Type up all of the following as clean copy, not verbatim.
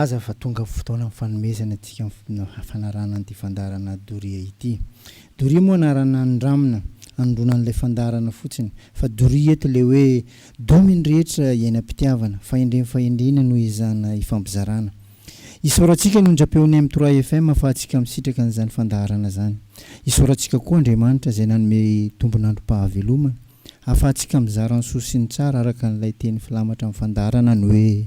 Voalaza fa tonga fotoana fanomezana antsika ny fanarahana an'ity fandaharana Doria ity. Doria moa anarana nindramina anondroana an'ilay fandaharana fotsiny, fa doria eto ilay hoe domy ny rehetra iainam-pitiavana, fahendrem fahendrena no ezahana ifampizarana. Isaorantsika ny onjam-peon'ny M trois FM ahafahantsika misitraka an'izany fandaharana izany. Isaorantsika koa Andriamanitra izay nanome tombon'androm-pahavelomana ahafahantsika mizara ny soa sy ny tsara araka an'ilay teny filamatra amin'ny fandaharana ny hoe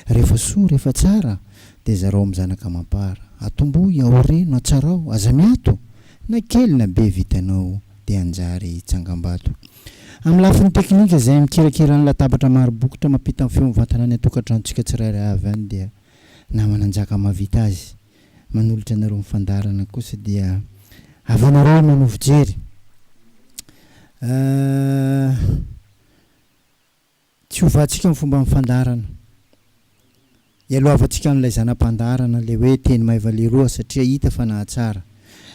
Rehefa soa, rehefa tsara dia zarao amin'ny zanaka amam-para. Atombohy, aoreno, atsarao, aza miato! Na kely na be vitanao dia hanjary tsangambato. Amin'ny lafiny teknika izay mikirakira ny latabatra maro bokotra mampita ny feo mivantana any an-tokantranontsika tsirairay avy any dia namana Njaka mahavita azy. Manolotra anareo ny fandaharana kosa dia havanareo manovo jery. Tsy hovantsika ny fomba fandaharana. Ialohavantsika an'ilay zana-pandaharana ilay hoe teny maiva leroa satria hita fa nahatsara.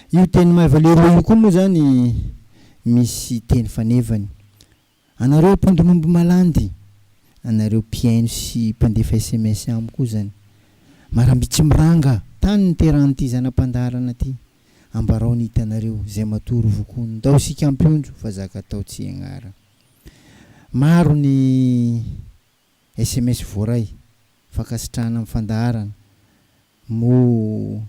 Io teny maiva leroa io koa moa izany misy teny fanevany. Anareo mpandon'omby malandy, anareo mpihaino sy mpandefa sms amiko koa izany. Marambitsy miranga, tany niterahan'ity zana-pandaharana ity. Ambarao ny hitanareo, izay matory vokono. Ndao isika hampionjo fa zaka atao tsy hiagnara. Maro ny sms voaray, fankasitrahana amin'ny fandaharana, moa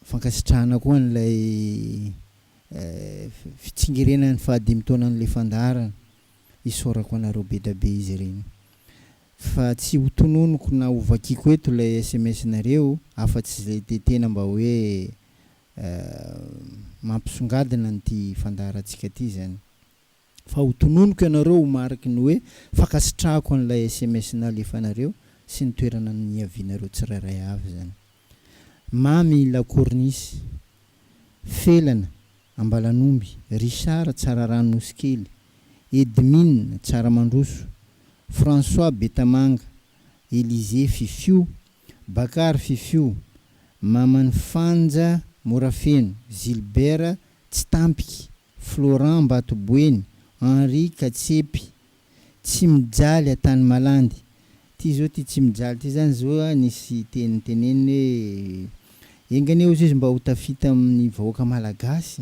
fankasitrahana koa an'ilay fitsingerenan'ny fahadimy taonan'ilay fandaharana, isaorako anareo be da be izy ireny. Fa tsy ho tononiko na ho vakiako eto ilay sms-nareo afa-tsy izay dia tena mba hoe Mampisongadina an'ity fandaharantsika ity izany. Fa ho tononiko ianareo ho mariky ny hoe fankasitrahako an'ilay sms nalefanareo sy ny toerana niavianareo tsirairay avy izany. Mamy La Corniche, Felana, Ambalanomby, Richard Tsararano Nosikely, Edmine Tsaramandroso, François Betamanga, Elysée Fifio, Bakary Fifio, Maman'i Fanja Morafeno, Gilbert Tsitampiky, Florent Ambatoboeny, Henri Katsepy, Tsy mijaly Antanimalandy. Ty zao ty tsy mijaly ty zany zao a nisy teny noteneniny hoe enga anie ozy izy mba ho tafita amin'ny vahoaka malagasy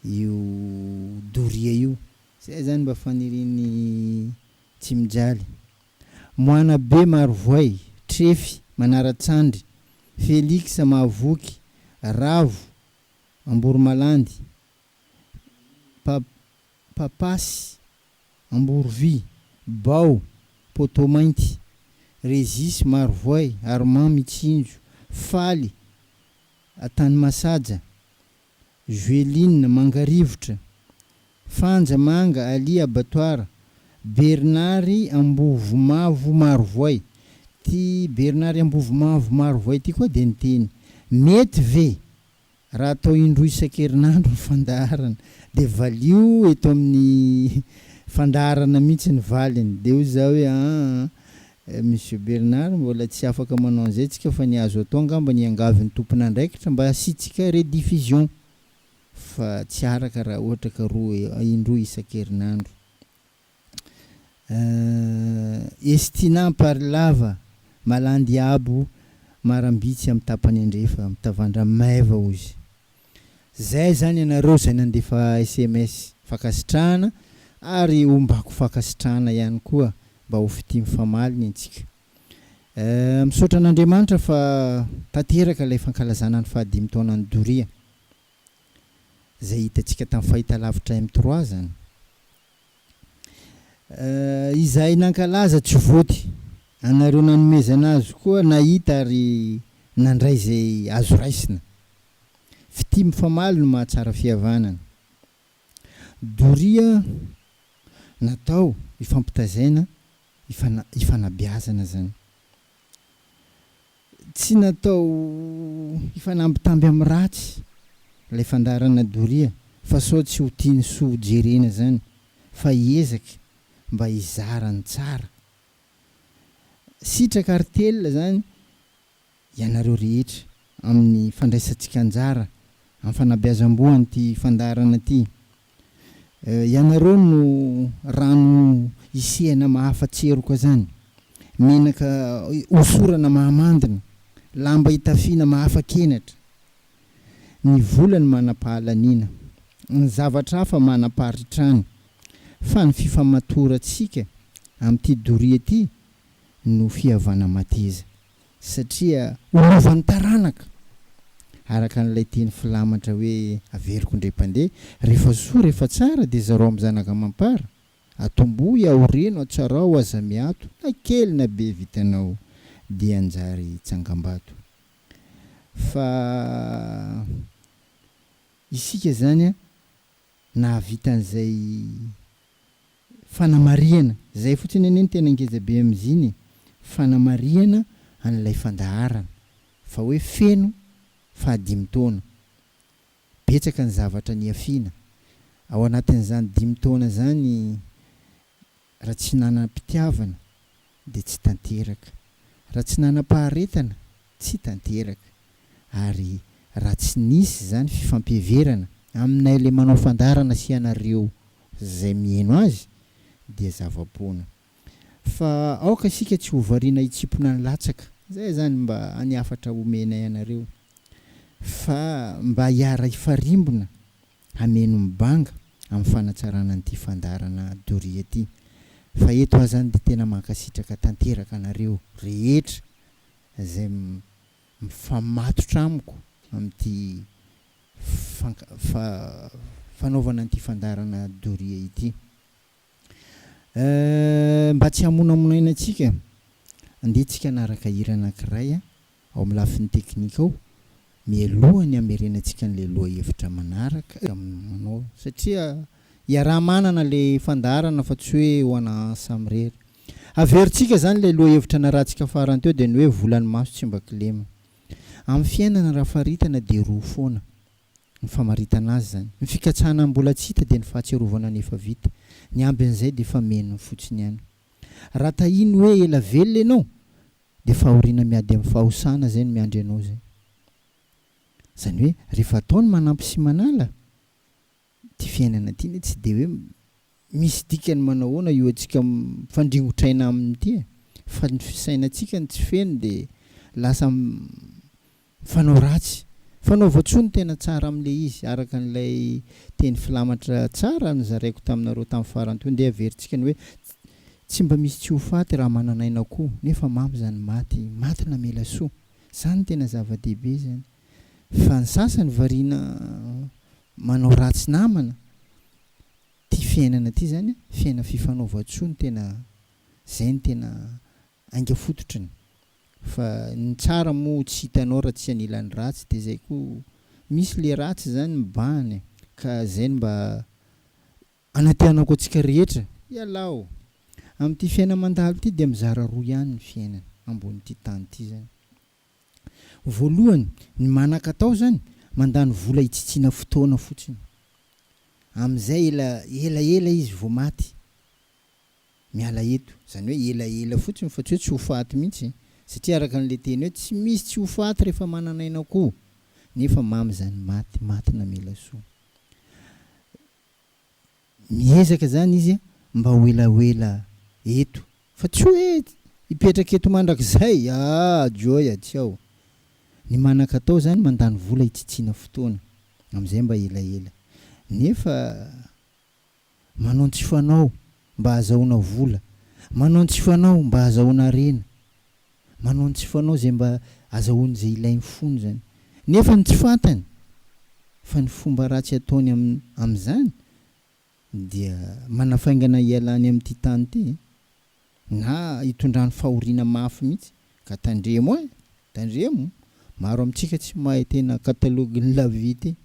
io doria io. Zay zany mba fanirian'ny tsy mijaly. Moana be Marovoay, Trefy, Manaratsandry, Felix Mahavoky, Ravo, Amboromalandy, Pa Papasy, Amborovy, Bao, Poteau Mainty, Regis Marovoay, Armand Mitsinjo, Faly, Antanimasaja, Jueline Mangarivotra, Fanja Manga Ali Abattoir, Bernard Ambovomavo Marovoay, Ty Bernard Ambovomavo Marovoay ty koa dia niteny, mety ve raha atao indroa isan-kerinandro ny fandaharana? Dia valio eto amin'ny fandaharana mihitsy ny valiny. Dia hoy za hoe aa Monsieur Bernard mbola tsy afaka manao an'izay tsika fa ny azo atao angamba ny hiangavy ny tompon'andraikitra mba hasiantsika rediffusion. Fa tsy araka raha ohatra ka roa indroa isan-kerinandro. Estina Amparilava, Malandy Abo, Marambitsy amin'ny tapany andrefa, mitavandra maiva ozy. Zay zany ianareo zay nandefa sms fankasitrahana ary ombako fankasitrahana ihany koa mba ho fitia mifamaly ny antsika. Misaotra an'Andriamanitra fa tanteraka ilay fankalazana ny fahadimy taonan'i Doria izay hitantsika tamin'ny fahitalavitra M trois zany. Izahay nankalaza tsy voty, anareo nanomezana azy koa nahita ary nandray izay azo raisina. Fitia mifamaly no mahatsara fihavanana. Doria natao hifampitazaina, hifanabeazana zany. Tsy natao hifanambitamby amin'ny ratsy ilay fandaharana doria fa sao tsy ho tian'i soa jerena zany fa hiezaka mba hizara ny tsara. Sitraka ary telina zany ianareo rehetra amin'ny fandraisantsika anjara amin'ny fanabeazam-boa an'ity fandaharana ity. Ianareo no rano isehana mahafa-tseroka zany. Menaka hosorana mahamandina, lamba itafiana mahafa-kenatra. Ny vola no manam-pahalaniana, ny zavatra hafa manam-paharitrana, fa ny fifamatorantsika amin'ity doria ity no fihavana mateza, satria ho lovan'ny taranaka! Araka an'ilay teny filamatra hoe averiko indray mpandeha, rehefa soa rehefa tsara dia zarao amin'ny zanaka amam-para, atombohy aoreno atsarao aza miato na kely na be vitanao dia hanjary tsangambato. Fa isika izany nahavita an'izay fanamarihana, izay fotsiny anie no tena ngeza be amin'izy iny e, fanamarihana an'ilay fandaharana fa hoe feno fahadimy taona. Betsaka ny zavatra niafiana. Ao anatin'izany dimy taona izany raha tsy nanam-pitiavana dia tsy tanteraka, raha tsy nanam-paharetana tsy tanteraka, ary raha tsy nisy izany fifampiheverana aminay ilay manao fandaharana sy ianareo izay miheno azy dia zava-poana. Fa aoka isika tsy ho variana hitsimpona ny latsaka, izay izany mba ny hafatra omenay anareo, fa mba hiara-hifarimbona hameno ny banga amin'ny fanatsarana an'ity fandaharana doria ity. Fa eto aho izany dia tena mankasitraka tanteraka anareo rehetra izay mifamatotra amiko amin'ity fanaovana an'ity fandaharana doria ity. Eh, mba tsy hamonamonaina antsika, andeha tsika hanaraka hira anankiray ao amin'ny lafiny teknika ao, mialoha ny hamerenantsika an'ilay lohahevitra manaraka, manao, satria iaraha-manana ilay fandaharana fa tsy hoe ho ana samirery. Averintsika izany ilay lohahevitra narahantsika farany teo dia ny hoe volan'ny maso tsy mba kilema. Amin'ny fiainana raha faritana dia roa foana. Ny famaritana azy izany. Ny fikatsahana ny mbola tsy hita dia ny fahatsiarovana ny efa vita. Ny ambin'izay dia efa menony fotsiny ihany. Raha tahiny hoe ela velona ianao dia fahoriana miady amin'ny fahosana izay no miandry anao izay. Izany hoe rehefa atao ny manampy sy manala, ity fiainana ity anie tsy dia hoe misy dikany manao ahoana io antsika mifandringotra aina aminy ity e! Fa ny fisainantsika no tsy feno dia lasa mifanao ratsy. Fanaovan-tsoa no tena tsara amin'ilay izy, araka an'ilay teny filamatra tsara nozaraiko taminareo tamin'ny farany teo. Ndeha averintsika ny hoe, Tsy mba misy tsy ho faty raha manana aina koa, nefa mamy izany maty, maty namela soa. Izany no tena zava-dehibe izany. Fa ny sasany variana manao ratsy namana. Ity fiainana ity izany, fiainana fifanaovan-tsoa no tena, izay no tena ainga fototriny. Fa ny tsara moa tsy hitanao raha tsy anilan'ny ratsy dia zay koa misy le ratsy zany mibahana e! Ka zay no mba ananteanako antsika rehetra, ialao! Amin'ity fiaina mandalo ity dia mizara roa ihany ny fiainana ambonin'ity tany ity zany. Voalohany, ny manan-katao zany mandany vola hitsitsiana fotoana fotsiny. Amin'izay ela elaela izy vao maty. miala eto, izany hoe elaela fotsiny fa tsy hoe tsy ho faty mihitsy, satria araka an'ilay teny hoe tsy misy tsy ho faty rehefa manana aina koa, nefa mamy izany maty, maty namela soa. Miezaka izany izy mba ho elaela eto, fa tsy hoe hipetraka eto mandrakizay, aa joy a, tsy ao. Ny manan-katao izany mandany vola hitsitsiana fotoana, amin'izay mba elaela. Nefa. Manao ny tsy fanao mba hahazahoana vola, manao ny tsy fanao mba hahazahoana harena, manao ny tsy fanao izay mba hahazahoany izay ilain'ny fony izany. Nefa ny tsy fantany fa ny fomba ratsy ataony amin'izany dia manafaingana hialany amin'ity tany ity na hitondrany fahoriana mafy mihitsy. Ka tandremo e! Tandremo! Maro amintsika tsy mahay tena catalogue-n'ny la vie ity.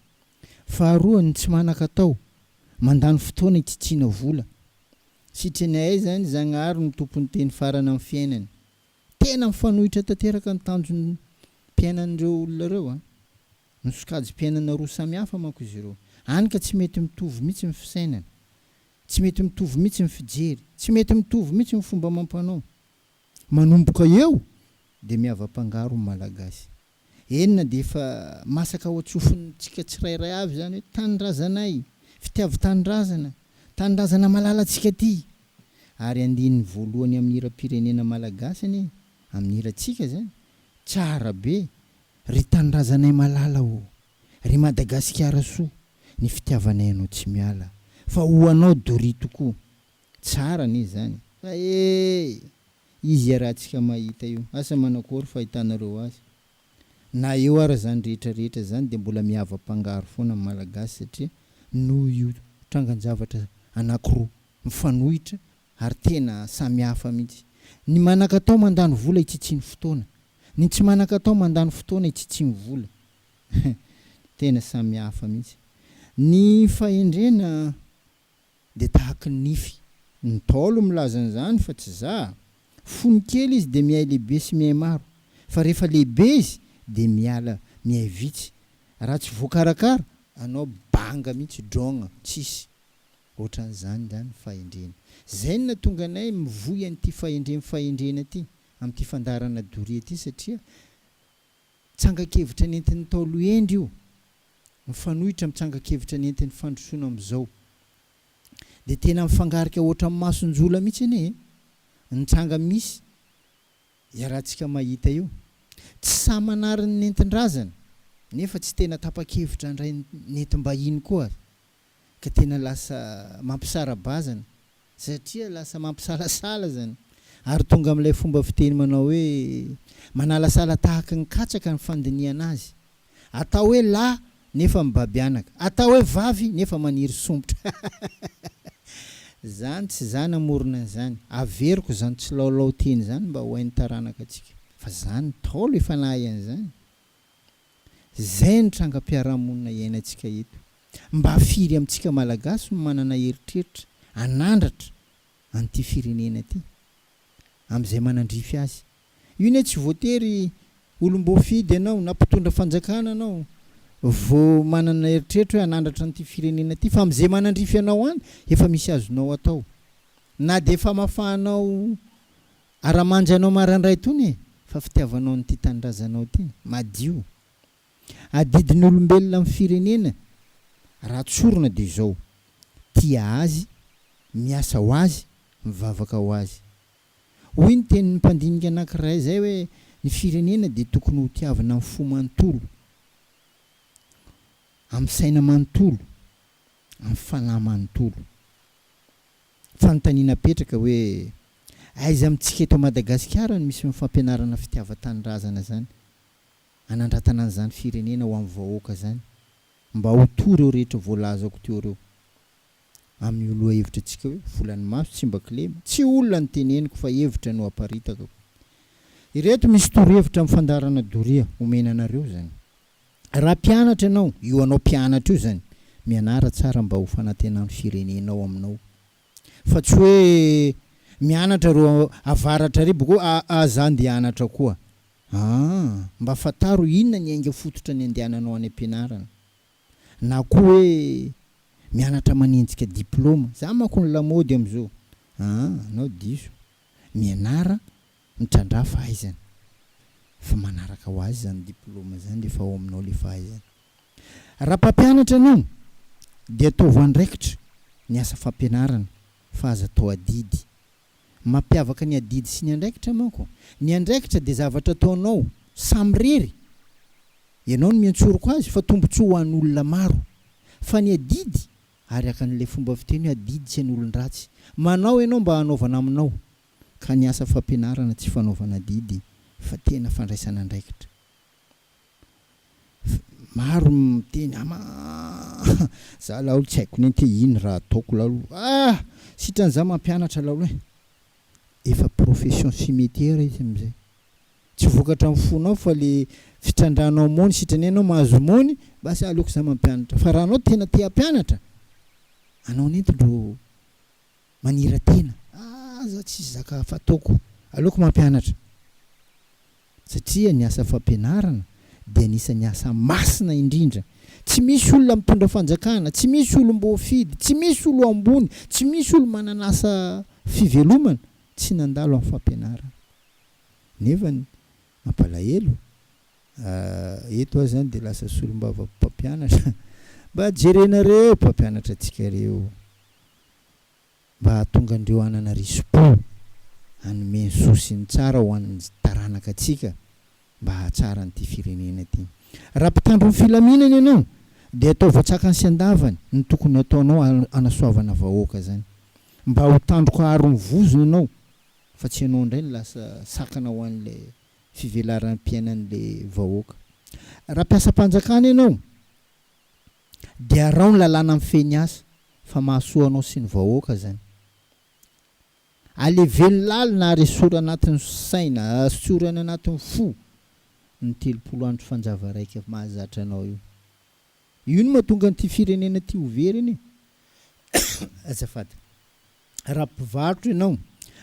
Faharoa, ny tsy manan-katao, mandany fotoana hitsitsiana vola. Sitrany ahay izany, Zagnahary no tompon'ny teny farany amin'ny fiainany. Tena mifanohitra tanteraka ny tanjom-piainan'ireo olona ireo an! Ny sokajim-piainana roa samy hafa manko izy ireo. Any ka tsy mety mitovy mihitsy ny fisainana. Tsy mety mitovy mihitsy ny fijery. Tsy mety mitovy mihitsy ny fomba amam-panao. Manomboka eo dia miava-pangaro ny Malagasy. Eny na dia efa masaka ao an-tsofintsika tsirairay avy izany hoe tanindrazanay, fitiavan-tanindrazana, tanindrazana malalantsika ity. Ary andininy voalohany amin'ny hiram-pirenena malagasy anie, amin'ny hirantsika izany, tsara be, Ry tanindrazanay malala ô, ry Madagasikara soa, ny fitiavanay anao tsy miala, fa ho anao doria tokoa. Tsara anie izany. Fa ee! Izy iarahantsika mahita io. Asa manakory fahitanareo azy. Na eo ara izany rehetra rehetra izany dia mbola miava-pangaro foana ny Malagasy satria noho io trangan-javatra anakiroa mifanohitra ary tena samy hafa mihitsy. Ny manan-katao mandany vola hitsitsiany fotoana. Ny tsy manan-katao mandany fotoana hitsitsiany vola. Tena samy hafa mihitsy. Ny fahendrena dia tahaky ny nify. Ny Ntaolo milaza an'izany fa tsy za. Fony kely izy dia mihay lehibe sy mihay maro. Fa rehefa lehibe izy dia miala mihay vitsy. Raha tsy voakarakara, anao banga mihitsy, drôgna, tsisy. Ohatran'izany izany ny fahendrena. Izay no nahatonga anay mivoy an'ity fahendrem fahendrena ity amin'ity fandaharana doria ity satria tsangan-kevitra nentin'ny Ntaolo hendry io, mifanohitra amin'ny tsangan-kevitra nentin'ny fandrosoana amin'izao. Dia tena mifangarika ohatran'ny mason-jola mihitsy anie e! Ny tranga misy iarahantsika mahita io. Tsy sahy manary ny nentin-drazana nefa tsy tena tapa-kevitra handray ny nentim-bahiny koa aza. Ka tena lasa mampisara-bazana satria lasa mampisalasala izany ary tonga amin'ilay fomba fiteny manao hoe manalasala tahaky ny katsaka ny fandinihana azy. Atao hoe lahy nefa mibaby anaka, atao hoe vavy nefa maniry sompitra. Zany tsy za namorona an'izany. Averiko izany tsilaolao teny izany mba ho hain'ny taranaka antsika. Fa za ntaolo efa nahay an'izany. Zay ny trangam-piarahamonina iainantsika eto. Mba firy amintsika Malagasy no manana eritreritra hanandratra an'ity firenena ity? Amin'izay manandrify azy. Io anie tsy voatery olom-boafidy ianao na mpitondra fanjakana ianao vao manana eritreritra hoe hanandratra an'ity firenena ity fa amin'izay manandrify anao any efa misy azonao atao. Na dia famafanao Ara-manja anao marandray tony e, fa fitiavanao an'ity tanindrazanao ity, madio. Adidin'ny olombelona amin'ny firenena, raha tsorina dia izao, tia azy, miasa ho azy, mivavaka ho azy. Hoy ny tenin'ny mpandinika anankiray izay hoe, ny firenena dia tokony ho tiavina amin'ny fo manontolo, amin'ny saina manontolo, amin'ny fanahy manontolo. Fanontaniana apetraka hoe, aiza amintsika eto Madagasikara no misy ny fampianarana fitiavan-tanindrazana izany, hanandratana an'izany firenena ho amin'ny vahoaka izany? Mba ho toa ireo rehetra voalazako teo ireo. Amin'io lohahevitra antsika hoe, volan'ny maso tsy mba kilema. Tsy olona no teneniko fa hevitra no aparitakako. Ireto misy torohevitra amin'ny fandaharana doria omena anareo izany. Raha mpianatra ianao, io anao mpianatra io izany, mianara tsara mba ho fanantenan'ny firenenao aminao. Fa tsy hoe mianatra ireo avaratra ary boko aa za ndeha hianatra koa. Aa mba fantaro inona ny ainga fototra ny andehananao any am-pianarana. Na koa hoe mianatra manenjika diploma. Za manko ny lamaody amin'izao. Aa anao diso. Mianara Mitrandraha fahaizana. Fa manaraka ho azy izany diploma izany rehefa ao aminao ilay fahaizana. Raha mpampianatra ianao dia ataovy andraikitra ny asa fampianarana fa aza atao adidy. Mampiavaka ny adidy sy ny andraikitra manko, ny andraikitra dia zavatra ataonao samirery, ianao no miantsoroka azy fa tombontsoa ho an'olona maro. Fa ny adidy, araka an'ilay fomba fiteny hoe adidy tsy an'olon-dratsy, manao ianao mba hanaovana aminao. Ka ny asa fampianarana tsy fanaovana adidy fa tena fandraisana andraikitra. Maro ny miteny ama za laolo tsy haiko nenty e ino raha ataoko laolo ah! Sitrany za mampianatra laolo e! Efa profession cimetière izy amizay. Tsy vokatra amin'ny fonao fa le fitrandrahanao mony sitrany enao mahazo mony basy aleoko za mampianatra fa raha anao tena te hampianatra anao nenty ndro manira-tena, ah za tsisy zaka hafa ataoko, aleoko mampianatra. Satria ny asa fampianarana dia anisan'ny asa masina indrindra. Tsy misy olona mitondra fanjakana, tsy misy olom-boafidy, tsy misy olo ambony, tsy misy olo manana asa fivelomana tsy nandalo amin'ny fampianarana. Nefa ny mampalahelo, eto aho zany dia lasa solombava mpampianatra. Mba jerenareo mpampianatra antsika ireo. Mba hahatonga an'ireo hanana risi-po hanome ny soa sy ny tsara ho an'ny taranaka antsika mba hahatsara an'ity firenena ity. Raha mpitandro ny filaminana ianao dia ataovy an-tsakany sy an-davany ny tokony hataonao hanasoavana vahoaka izany. Mba ho tandroka aro ny vozona ianao fa tsy ianao indray no lasa sakana ho an'ilay fivelaram-piainan'ilay vahoaka. Raha mpiasam-panjakana ianao dia araho ny lalàna mifehy ny asa fa mahasoa anao sy ny vahoaka izany. Aleveno lalina ary esory anatin'ny saina, esory any anatin'ny fo ny 30 andro fanjava raika mahazatra anao io. Io no mahatonga an'ity firenena ity ho very anie. Azafady. Raha mpivarotra ianao,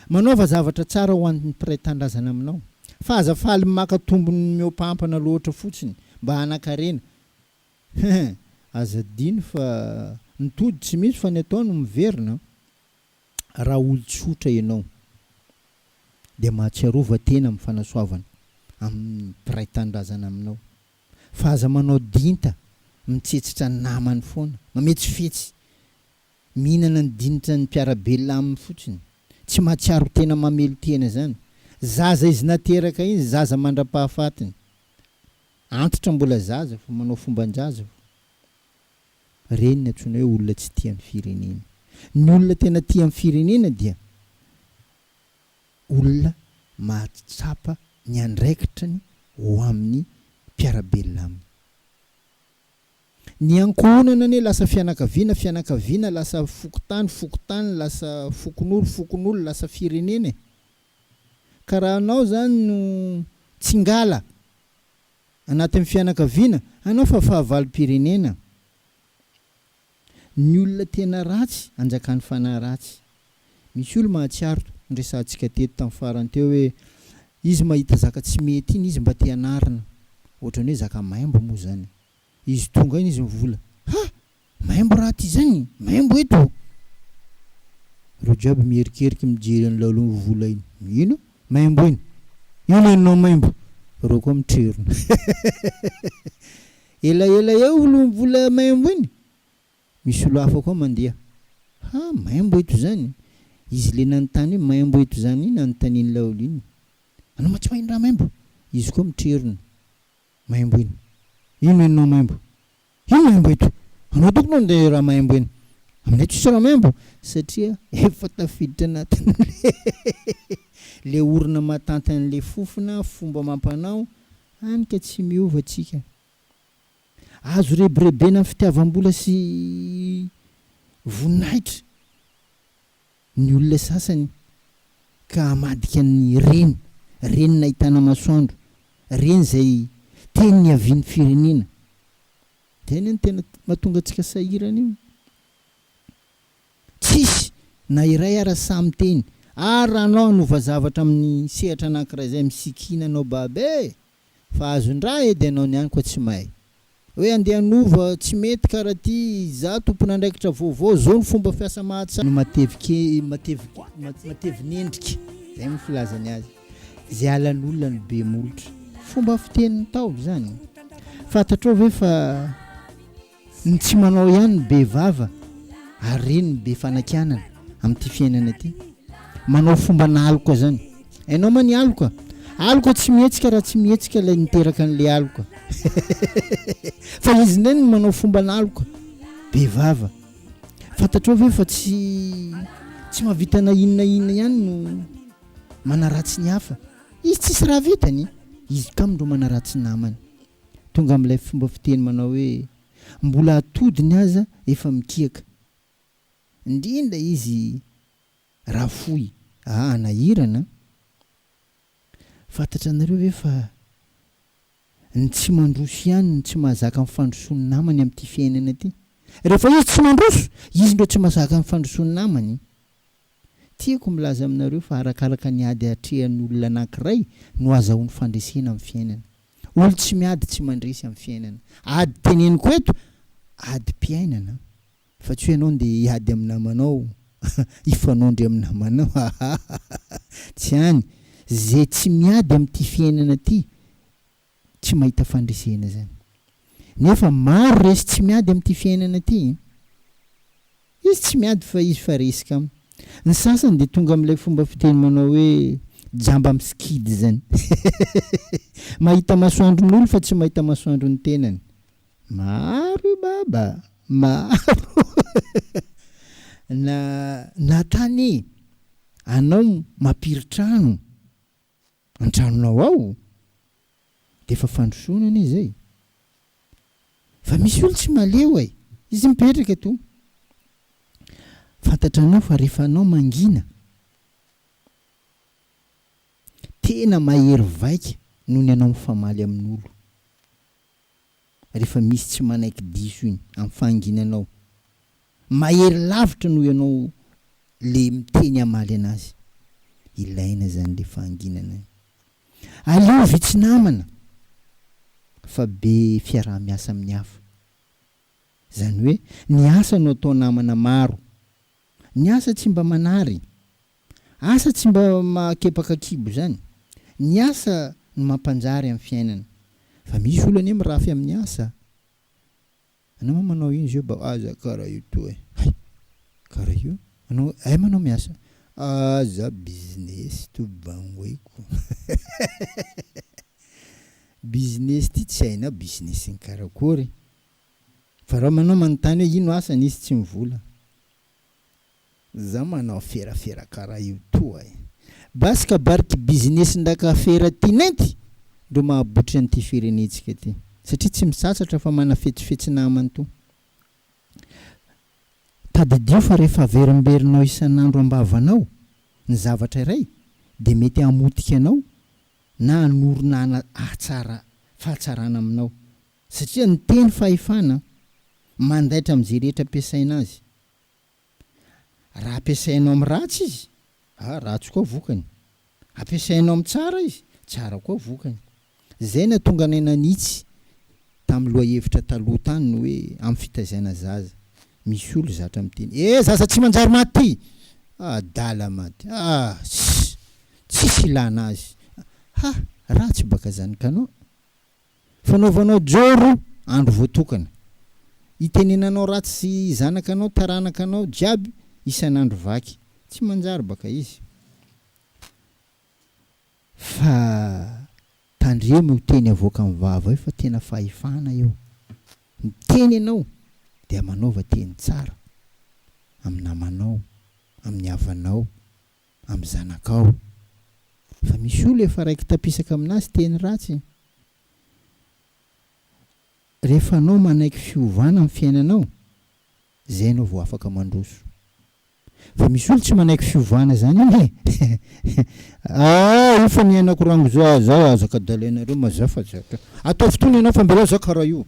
manaova zavatra tsara ho an'ny mpiray tanindrazana aminao. Fa aza faly maka tombony mihoapampana loatra fotsiny mba hanan-karena. Hein! Aza adino fa ny tody tsy misy fa ny atao no miverina. Raha olon-tsotra ianao dia mahatsiarova tena amin'ny fanasoavana amin'ny mpiray tanindrazana aminao fa aza manao dinta mitsetsitra ny namany foana, mametsifetsy, mihinana ny dinitra ny mpiara-belona aminy fotsiny, tsy mahatsiaro tena mamelon-tena izany. Zaza izy nateraka iny, zaza mandra-pahafatiny. Antitra mbola zaza fa manao fomban-jaza. Reny ny antsoina hoe olona tsy tia ny firenena. Ny olona tena tia ny firenena dia olona mahatsapa ny andraikitrany ho amin'ny mpiara-belona aminy. Ny ankohonana anie lasa fianakaviana, fianakaviana lasa fokontany, fokontany lasa fokonolo, fokonolo lasa firenena e. Ka raha anao zany no tsingala anatin'ny fianakaviana, anao fa fahavalom-pirenena. Ny olona tena ratsy anjakan'ny fanahy ratsy. Misy olo mahatsiaro, noresahantsika teto tamin'ny farany teo hoe izy mahita zaka tsy mety iny izy mba te hanarina, ohatran'ny hoe zaka maimbo moa zany. Izy tonga iny izy mivola, ha! Maimbo raha ty zany, maimbo eto. Reo jiaby miherikerika mijery an'i Lalo mivola iny, ino? Maimbo iny? Ino henonao maimbo? Reo koa mitrerona. Elaela eo olo mivola maimbo iny, misy olo hafa koa mandeha, ha maimbo eto zany? Izy le nanontany hoe maimbo eto zany iny anontanian'i Laolo iny, anao ma tsy maheno raha maimbo? Izy koa mitrerona, maimbo iny? Ino henonao maimbo? Ino maimbo eto? Anao tokony andeha raha maimbo eny. Aminay tsisy raha maimbo satria efa tafiditra anatin'le le orona matanty an'le fofona, fomba amam-panao, hany ka tsy miova tsika. Azo rebirebena amin'ny fitiavam-bola sy voninahitra ny olona sasany ka hamadika ny reny, reny nahitana masoandro, reny izay teny niavian'ny firenena. Izay anie no tena mahatonga antsika sahirana io. Tsisy na iray ara sahy miteny, ary raha anao hanova zavatra amin'ny sehatra anankiray izay misikina anao babe e! Fa azon-draha edy anao ny any koa tsy mahay. Hoe andeha hanova tsy mety kara ty za tompon'andraikitra vaovao zao ny fomba fiasa mahatsara. No matevike matevin'endrika zay moa filazany azy. Zay halan'olona no be molotra. Fomba fitenin'ny Ntaolo zany. Fantatrao ve fa Ny tsy manao ihany no be vava ary reny no be fanakianana amin'ity fiainana ity. Manao fombana aloka zany. Hainao ma ny aloka? Aloka tsy mihetsika raha tsy mihetsika ilay niteraka an'ilay aloka. Fa izy indray no manao fombana aloka. Be vava. Fantatrao ve fa tsy tsy mahavita na inona inona ihany no manaratsy ny hafa. Izy tsisy raha vitany. Izy kamo ndro manaratsy namany. Tonga amin'ilay fomba fiteny manao hoe mbola atodiny aza efa mikiaka. Indrindra izy raha fohy. Aa hanahirana an! Fantatranareo ve fa ny tsy mandroso ihany no tsy mahazaka ny fandrosoan'ny namany amin'ity fiainana ity? Rehefa izy tsy mandroso, izy ndreo tsy mahazaka ny fandrosoan'ny namany. Tiako milaza aminareo fa arakaraka ny ady atrehan'ny olona anankiray no azahoany fandresena amin'ny fiainana. Olo tsy miady tsy mandresy amin'ny fiainana. Ady teneniko eto, adim-piainana fa tsy hoe ianao ndeha hiady amin'ny namanao, hifanondry amin'ny namanao, ahahaha, tsy any. Ze tsy miady amin'ity fiainana ity tsy mahita fandresena zany. Nefa maro resy tsy miady amin'ity fiainana ity. Izy tsy miady fa izy fa resy kamo. Ny sasany dia tonga amin'ilay fomba fiteny manao hoe jamba misikidy izany. Mahita masoandron'olo fa tsy mahita masoandron'ny tenany. Maro io baba, maro. Na na tany anao mampiry trano an-tranonao ao dia efa fandrosoana anie izay. Fa misy olo tsy maleo e! Izy mipetraka eto. Fantatranao fa rehefa anao mangina, tena mahery vaika noho ny anao mifamaly amin'olo. Rehefa misy tsy manaiky diso iny amin'ny fahanginanao, mahery lavitra noho ianao le miteny hamaly anazy. Ilaina zany le fahanginana iny. Aleo vitsy namana fa be fiaraha-miasa amin'ny hafa. Izany hoe ny asa no atao namana maro. Ny asa tsy mba manary. Asa tsy mba mahakepaka kibo izany. Ny asa no mampanjary amin'ny fiainana. Fa misy olo anie mirafy amin'ny asa. Anao ma manao ino zao ba aza kara io toa e. Hay! Kara io? Anao ay manao miasa? Aza business to bangoiko. Business ty tsy hainao business ny karakory. Fa raha manao manontany hoe ino asany izy tsy mivola. Za manao ferafera karaha io toa e. Basy kabariky business ndaka afera ty nenty ndro mahabotry an'ity firenetsika ty. Satria tsy misasatra fa manafetsifetsy namany to. Tadidio fa rehefa averimberinao isan'andro am-bavanao ny zavatra iray dia mety hamotika anao na hanorina hatsara fahatsarana aminao. Satria ny teny fahefana mandaitra amin'izay rehetra ampiasaina azy. Raha ampiasainao amin'ny ratsy izy, ah, ratsy koa vokany. Ampiasainao amin'ny tsara izy, tsara koa vokany. Izay nahatonga anay nanitsy tamin'ny lohahevitra taloha tany ny hoe amin'ny fitaizana zaza. Misy olo zatra miteny, eh zaza tsy manjary maty ty! Adala maty, ah, ss, tsisy ilana azy. Ha, ratsy baka zany kanao. Fanaovanao joro andro voatokana. Itenenanao ratsy zanakanao taranakanao jiaby isan'andro vaky. Tsy manjary baka izy. Fa tandremo io teny avoakan'ny vava io fa tena fahefana io. Miteny ianao dia manaova teny tsara amin'ny namanao, amin'ny havanao, amin'ny zanakao. Fa misy olo efa raiki-tapisaka aminazy teny ratsy. Rehefa anao manaiky fiovana amin'ny fiainanao, zay anao vao afaka mandroso. Fa misy olo tsy manaiky fiovana zany anie e! Ah io fa niainako rango za, za aza kadalainareo ma za fa zatra. Ataovy tony ianao fa mbela za karaha io.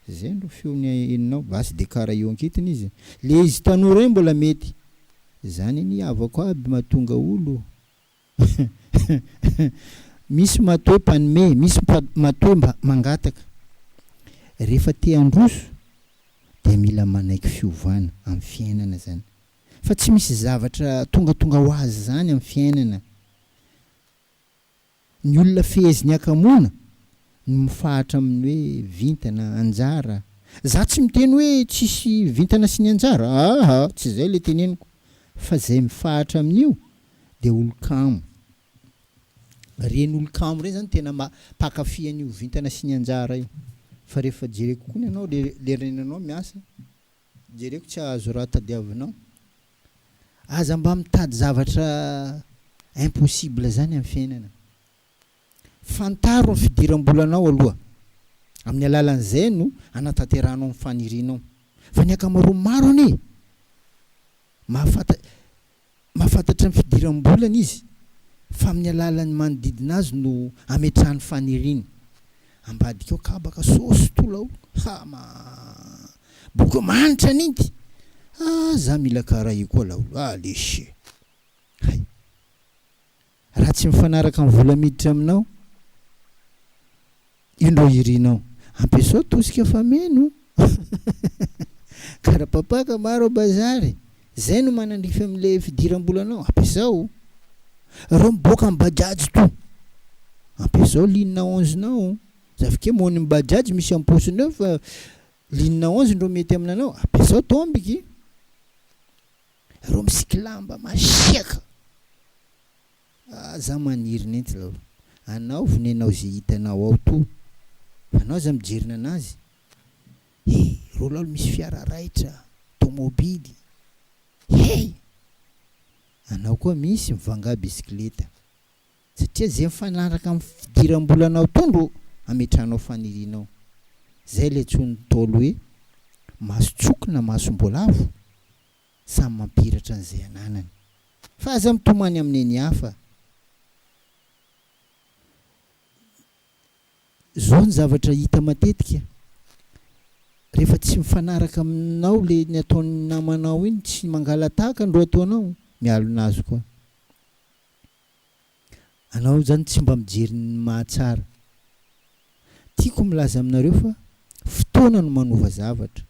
Zay no feony henonao, basy de karaha io ankitiny izy. Le izy tanora iny mbola mety. Zany anie havako aby mahatonga olo Misy matoe mpanome, misy matoe mba mangataka. Rehefa te handroso dia mila manaiky fiovana amin'ny fiainana zany. Fa tsy misy zavatra tongatonga ho azy zany amin'ny fiainana. Ny olona fehezin'ny hakamoana no mifahatra amin'ny hoe vintana, anjara. Za tsy miteny hoe tsisy vintana sy ny anjara, aa tsy zay le teneniko, fa zay mifahatra amin'io dia olon-kamo. Reny olon-kamo reny zany tena mpankafy an'io vintana sy ny anjara io. Fa rehefa jereko koa ny anao le leran'ny miasa, jereko tsy hahazo raha tadiavinao. Aza mba mitady zavatra impossible zany amin'ny fiainana. Fantaro ny fidiram-bolanao aloha. Amin'ny alalan'izay no anatanterahanao ny fanirianao. Fa ny ankamaroan'ny maro anie mahafanta mahafantatra ny fidiram-bolany izy fa amin'ny alalan'ny manodidina azy no ametrahany faniriany. Ambadika ao kabaka sôsy tolaolo ha ma bokeo manitra aninty ah za mila karaha io koa laolo ah lesy hay raha tsy mifanaraka amin'ny vola miditra aminao io ndro irinao ampiasao tosika fameno karapapaka maro a bazary zay no manandrify amle fidiram-bolanao ampiasao reo miboaka am bajaj to ampiasao ligne 11 nao zafike mony am bajaj misy am-paosiny eo fa ligne 11 ndro mety aminanao ampiasao tombiky. Reo misiky lamba masiaka. Ah za maniry nenty laolo. Anaovy nenao ze hitanao ao to. Fa anao aza mijery nanazy. He, reo laolo misy fiara raitra, tomobily. Hey! Anao koa misy mivanga bisikileta. Satria ze mifanaraka amin'ny fidiram-bolanao to no ametrahanao fanirianao. Zay le antsoin'ny Ntaolo hoe mason-tsokina masom-boalavo, samy mampihiratra an'izay ananany. Fa aza mitomany amin'ny ny hafa. Zao ny zavatra hita matetika, rehefa tsy mifanaraka aminao le ny ataon'ny namanao iny, tsy mangala-tahaka ndro ataonao, mialona azy koa. Anao zany tsy mba mijery ny mahatsara. Tiako milaza aminareo fa fotoana no manova zavatra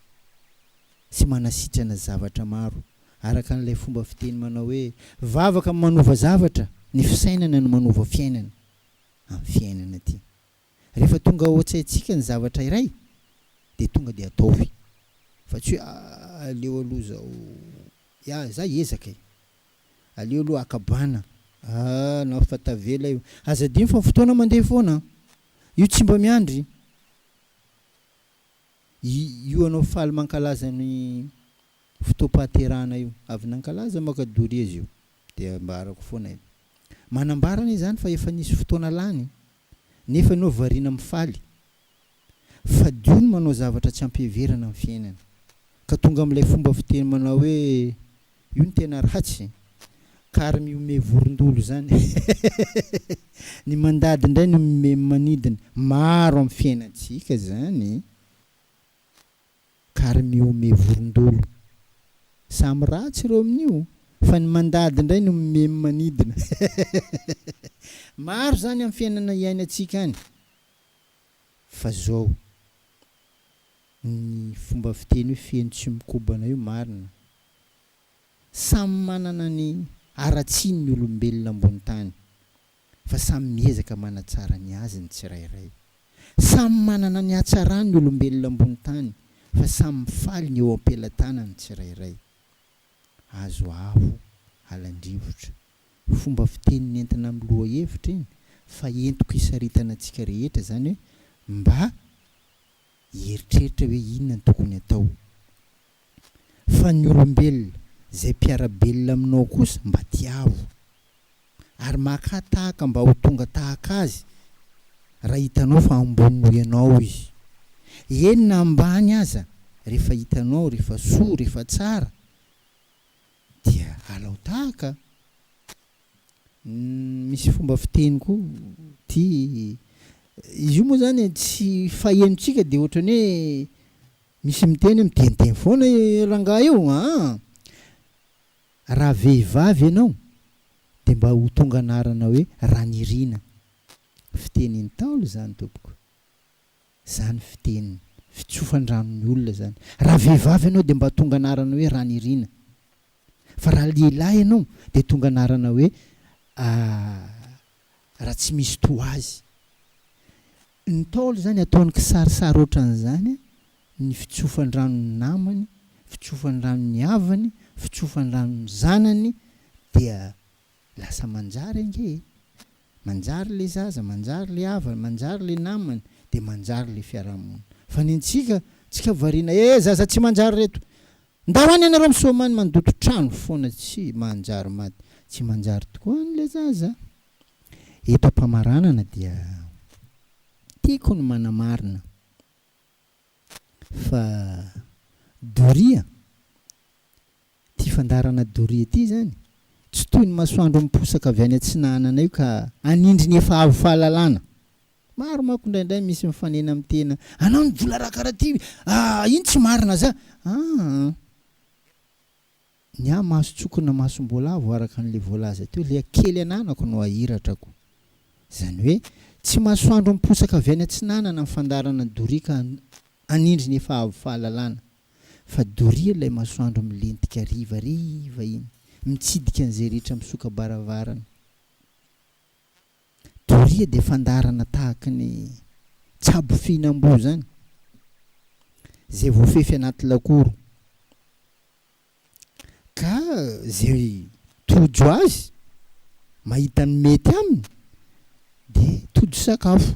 sy manasitrana zavatra maro. Araka an'ilay fomba fiteny manao hoe vavaka no manova zavatra, ny fisainana no manova fiainana amin'ny fiainana ity. Rehefa tonga ao an-tsaintsika ny zavatra iray dia tonga dia ataovy fa tsy hoe aleo aloha zao, ya za hiezaka e. Aleo aloha haka bana ah nao fa tavela io. Aza adino fa ny fotoana mandeha foana an. Io tsy mba miandry. Io anao faly mankalaza ny fotoam-pahaterahana io. Avy nankalaza maka doria izy io. Dia ambarako foana io. Manambara anie izany fa efa nisy fotoana lany nefa ianao variana mifaly. Fadio ny manao zavatra tsy ampiheverana amin'ny fiainana. Ka tonga amin'ilay fomba fiteny manao hoe Io no tena ratsy. Kary mihomehy vorondolo zany. Ny mandady indray no mihomehy manidina. Maro amin'ny fiainantsika zany. Kary mihomehy vorondolo. Samy ratsy ireo amin'io. Fa ny mandady indray no mihomehy manidina. Maro zany amin'ny fiainana iainantsika any. Fa zao. Ny fomba fiteny hoe feno tsy mikobana io marina. Samy manana ny haratsiany ny olombelona ambony tany fa samy miezaka manatsara ny azy ny tsirairay. Samy manana ny hatsarany ny olombelona ambony tany fa samy mifaly ny eo am-pelatanany ny tsirairay. Azo avo alan-drivotra. Fomba fiteny nentina amin'ny lohahevitra iny fa entiko hisaritana antsika rehetra izany hoe mba hieritreritra hoe inona no tokony atao. Fa ny olombelona izay mpiara-belona aminao kosa mba tiavo. Ary makà tahaka mba ho tonga tahaka azy raha hitanao fa ambony noho ianao izy. Eny na ambany aza rehefa hitanao rehefa soa rehefa tsara dia alao tahaka. Misy fomba fiteny koa ty, izy io moa zany tsy fahenontsika de ohatran'ny hoe misy miteny hoe miteniteny foana i rangahy io an! Raha vehivavy ianao de mba ho tonga anarana hoe Ranirina, fitenin'ny Ntaolo izany tompoko. Zany fiteny fitsofan-dranon'ny olona zany. Raha vehivavy ianao dia mba tonga anarana hoe Ranirina. Fa raha lehilahy ianao dia tonga anarana hoe Ratsimisy toa azy. Ny Ntaolo zany ataony kisarisary ohatran'izany ny fitsofan-dranon'ny namany, fitsofan-dranon'ny havany, fitsofan-dranon'ny zanany dia lasa manjary ange e! Manjary le zaza, manjary le havany, manjary le namany, de manjary le fiarahamonina. Fa ny antsika, tsika variana eh zaza tsy manjary reto. Ndao any ianareo misaoma any mandoto trano foana tsy manjary maty. Tsy manjary tokoa any le zaza. Eto am-pamaranana dia tiako ny manamarina fa doria Ity fandaharana doria ity izany, tsy toy ny masoandro miposaka avy any atsinanana io ka hanindry ny efa avo fahalalana. Maro manko indraindray misy mifanena amin'ny tena, anao ny vola raha karaha ity, ah iny tsy marina za, aa. Ny ahy mason-tsokina masom-boalavo araka an'ilay voalaza teo, ilay kely ananako no ahiratrako. Izany hoe, tsy masoandro miposaka avy any atsinanana ny fandaharana doria ka hanindry ny efa avo fahalalana. Fa doria ilay masoandro milentika harivariva iny, mitsidika an'izay rehetra misoka-baravarana. Doria dia fandaharana tahaky ny tsabo fihinam-boa izany, izay voafefy anaty lakoro. Ka ze tojo azy, mahita ny mety aminy de tojo sakafo.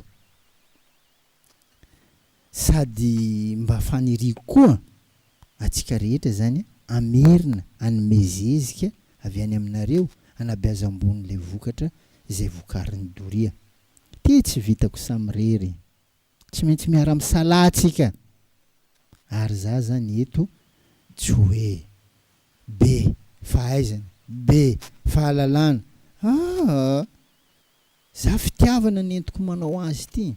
Sady mba faniriako koa antsika rehetra zany hamerina hanome zezika avy any aminareo hanabeazam-boho le vokatra izay vokarin'i doria. Ty tsy vitako samirery. Tsy maintsy miara misalahy tsika. Ary za zany eto tsy hoe be fahaizana, be fahalalana aa! Za fitiavana no entiko manao azy ity.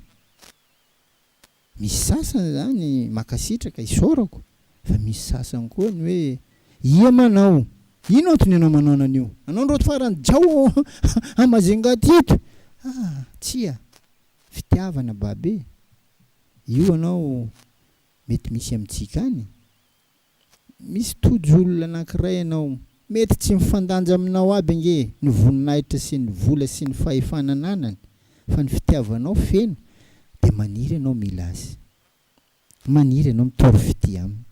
Misy sasany zany makasitraka, isaorako, fa misy sasany koa ny hoe ia manao, ino antony ianao manao an'io? Anao ndro farany jao à Majunga aty eto? Ah tsia, fitiavana babe, io anao mety misy amintsika any. Misy tojo olona anankiray ianao, mety tsy mifandanja aminao aby ange ny voninahitra sy ny vola sy ny fahefana ananany fa ny fitiavanao feno dia maniry ianao mila azy. Maniry ianao mitory fitia aminy.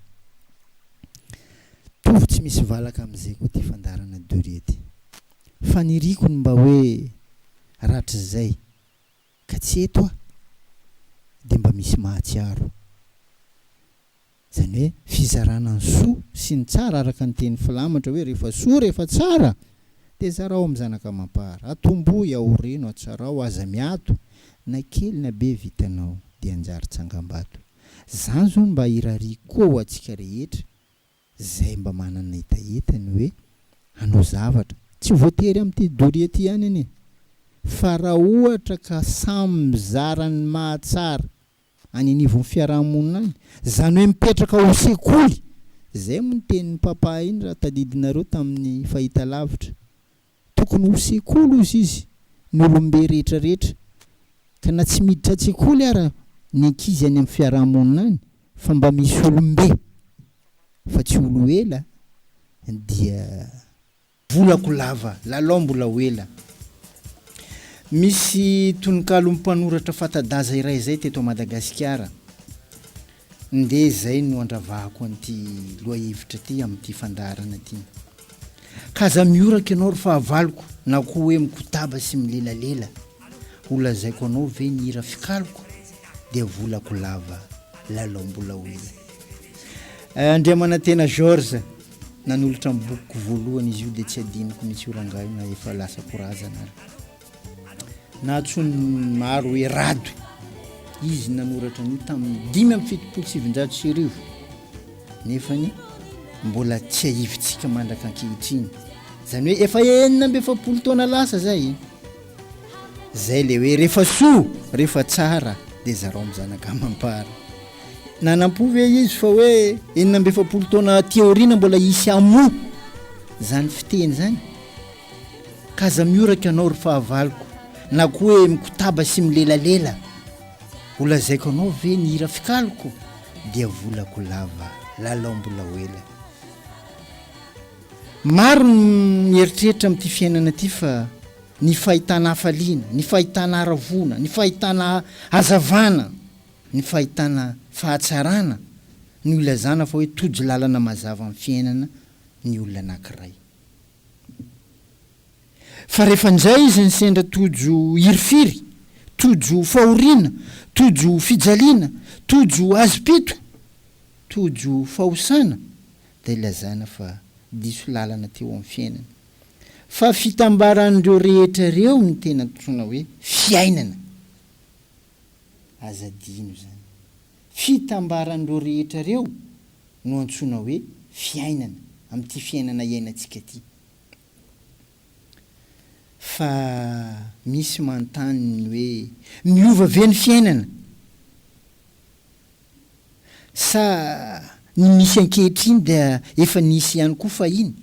Tovo tsy misy valaka amin'izay koa ity fandaharana doria ity. Faniriako ny mba hoe rahatrizay ka tsy eto aho dia mba misy mahatsiaro. Izany hoe fizarana ny soa sy ny tsara araka ny teny filamatra hoe rehefa soa rehefa tsara dia zarao amin'ny zanaka amam-para, atombohy, aoreno, atsarao, aza miato, na kely na be vitanao dia anjary tsangambato. Izany izao no mba irariako koa ho antsika rehetra izay mba manana hetaheta ny hoe hanao zavatra, tsy voatery amin'ity doria ity ihany anie fa raha ohatra ka samy mizara ny mahatsara any anivon'ny fiaraha-monina any, izany hoe mipetraka ho sekoly, izay moa ny tenin'i Papa iny raha tadidinareo tamin'ny fahitalavitra, tokony ho sekoly hozy izy ny olombe rehetra rehetra, ka na tsy miditra an-tsekoly ara ny ankizy any amin'ny fiaraha-monina any fa mba misy olombe fa tsy olo ela dia Volako lava, lalao mbola ho ela. Misy tononkalon'ny mpanoratra fata-daza iray izay teto Madagasikara. Ndeha izay no andravahako an'ity lohahevitra ity amin'ity fandaharana ity. K'aza mihoraka ianao ry fahavaloko na koa hoe mikotaba sy milelalela. Ho lazaiko anao ve ny hira fikaloko dia volako lava, lalao mbola ho ela. Andriamanantena Georges. Nanolotra ny bokiko voalohany izy io dia tsy adinoko mihitsy io rangahy io na efa lasa korazana ary. Nahantsoin'ny maro hoe Rado. Izy nanoratra an'io tamin'ny 1975 nefany mbola tsiahivintsika mandraka ankehitriny. Izany hoe efa 46 taona lasa izay. Izay le hoe rehefa soa, rehefa tsara dia zarao amin'ny zanaka amam-para. Nanampo ve izy fa hoe 46 taona aty aoriana mbola hisy hamoa izany fiteny izany? Ka aza mihoraka ianao ry fahavaloko, na koa hoe mikotaba sy milelalela. Ho lazaiko anao ve ny hira fikaloko? Dia volako lava, lalao mbola ho ela. Maro ny mieritreritra amin'ity fiainana ity fa ny fahitana hafaliana, ny fahitana haravoana, ny fahitana hazavana, Ny fahitana fahatsarana no ilazana fa hoe tojo lalana mazava amin'ny fiainana ny olona anankiray. Fa rehefa indray izy nisendra tojo hirifiry, tojo fahoriana, tojo fijaliana, tojo hazom-pito, tojo fahosana, dia ilazana fa diso lalana teo amin'ny fiainana. Fa fitambaran'ireo rehetra ireo no tena antsoina hoe fiainana. Aza adino izany. Fitambaran'ireo rehetra ireo no antsoina hoe fiainana, amin'ity fiainana iainantsika ity. Fa misy manontany ny hoe, miova ve ny fiainana? Sa ny misy ankehitriny dia efa nisy ihany koa fahiny?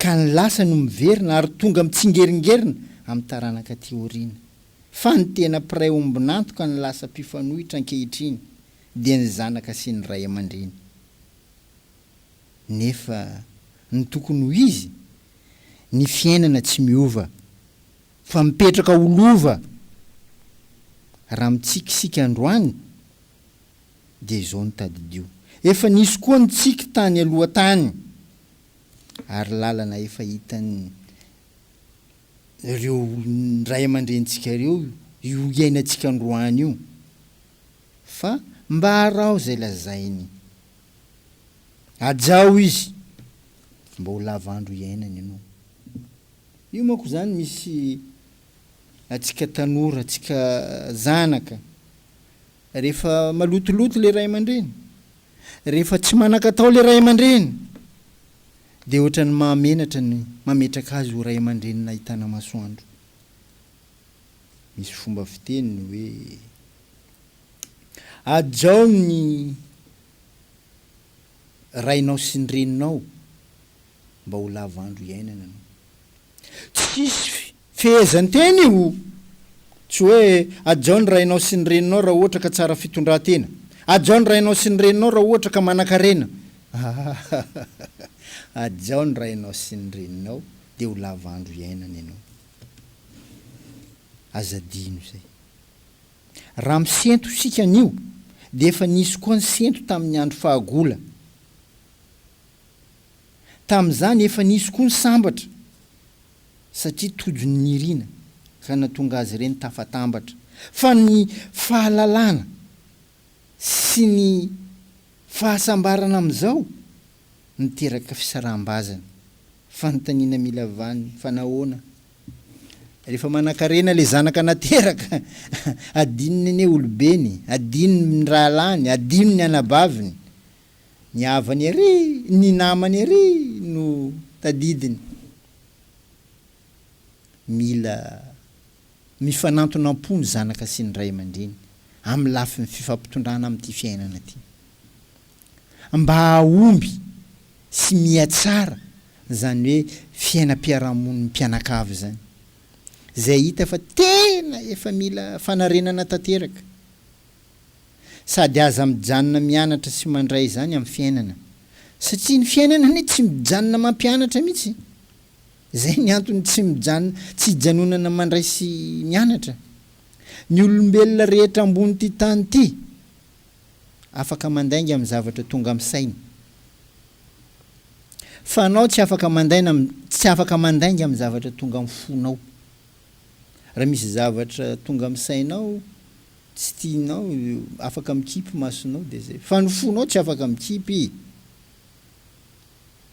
Ka ny lasa no miverina ary tonga mitsingeringerina amin'ny taranaka aty aoriana. Fa ny tena mpiray ombon'antoka ny lasa mpifanohitra ankehitriny dia ny zanaka sy ny ray aman-dreny. Nefa ny tokony ho izy, ny fiainana tsy miova fa mipetraka ho lova. Raha mitsiky isika androany dia izao no tadidio. Efa nisy koa ny tsiky tany aloha tany. Ary lalana efa hitan'ny ireo ray aman-drenintsika ireo io iainantsika androany io. Fa mba araho izay lazainy. Hajao izy mba ho lava andro iainany ianao. Io manko izany misy antsika tanora, antsika zanaka, rehefa malotoloto le ray aman-dreny, rehefa tsy manan-katao le ray aman-dreny, dia ohatran'ny mahamenatra ny mametraka azy ho ray aman-dreny nahitana masoandro. Misy fomba fiteny ny hoe, hajao ny rainao sy ny reninao mba ho lava andro iainana anao. Tsisy fehezanteny io! Tsy hoe hajao ny rainao sy ny reninao raha ohatra ka tsara fitondran-tena. Hajao ny rainao sy ny reninao raha ohatra ka manankarena. Hajao ny rainao sy ny reninao dia ho lava andro iainana ianao. Aza adino izay. Raha misento isika anio dia efa nisy koa ny sento tamin'ny andro fahagola. Tamin'izany efa nisy koa ny sambatra satria tojo ny nirina ka nahatonga azy ireny tafatambatra. Fa ny fahalalana sy ny fahasambarana amin'izao miteraka fisaraham-bazana. Fanontaniana mila vaniny, fa nahoana? Rehefa manankarena le zanaka nateraka, adinony anie olobeny, adinony ny rahalahiny, adinony ny anabaviny, ny havany ery, ny namany ery no tadidiny. Mila mifanantona am-po ny zanaka sy ny ray aman-dreny amin'ny lafiny fifampitondrana amin'ity fiainana ity. Mba hahomby sy mihatsara izany hoe fiainam-piarahamonin'ny mpianakavy izany, izay hita fa tena efa mila fanarenana tanteraka. Sady aza mijanona mianatra sy mandray izany amin'ny fiainana, satria ny fiainana anie tsy mijanona mampianatra mihitsy. Izay ny antony tsy mijanona, tsy hijanonana mandray sy mianatra. Ny olombelona rehetra ambonin'ity tany ity afaka mandainga amin'ny zavatra tonga amin'ny sainy. Fa anao tsy afaka mandaina tsy afaka mandainga amin'ny zavatra tonga amin'ny fonao. Raha misy zavatra tonga amin'ny sainao tsy tianao, afaka mikipy masonao dia zay. Fa ny fonao tsy afaka mikipy.